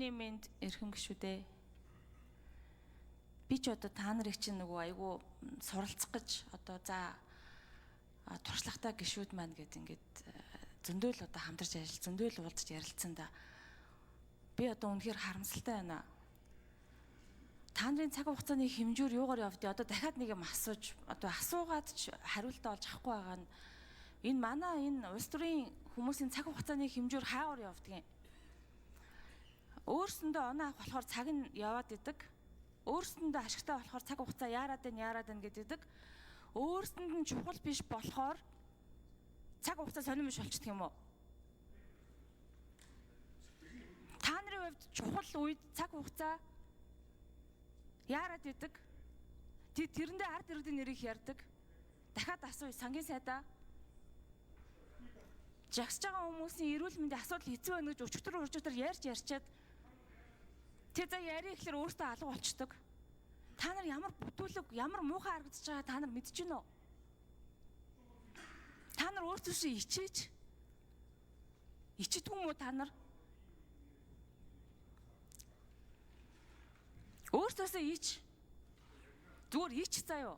Мэнд эрхэм гишүүдээ. Би ч одоо та нарыг чинь нөгөө айгүй суралцах гэж одоо за туршлагатай гишүүд маань гэд ингээд зөндөөл одоо хамтарч ажил, зөндөөл уулзч ярилцсан да. Би одоо үнэхээр харамсалтай байна. Та нарын цаг хугацааны хэмжүүр юугаар явдیں۔ Одоо дахиад нэг юм асууж, одоо асуугаад ч хариултаа олж авахгүй байгаа нь энэ манай энэ улс төрийн хүмүүсийн цаг хугацааны хэмжүүр хаагур явдгийг. Өөрсөндөө оноо авах болохоор цаг нь яваад идэг. Өөрсөндөө ашигтай болохоор цаг хугацаа яарад байна, яарад байна гэдэг. Өөрсөнд нь чухал биш болохоор цаг хугацаа сонирн биш болчихдөг юм уу? Та нарын хувьд чухал үед цаг хугацаа яарад идэг. Тэрэндээ ард иргэдийн нэрийг ярьдаг. Дахиад асууя сангийн сайдаа. Жагсаж байгаа хүмүүсийн эрүүл мэндийн асуудал хэцүү байна гэж өчигдөр ярьж ярьчаад тэр за яри гэхлээр өөртөө алга болчдөг. Та нар ямар бүтүүлэг, ямар муухай харагдаж байгаа та нар мэдэж гинөө? Та нар өөрсдөөсөө ичээч. Ичдэг юм уу та нар? Өөрсдөөсөө ич. Зүгээр ич заяо.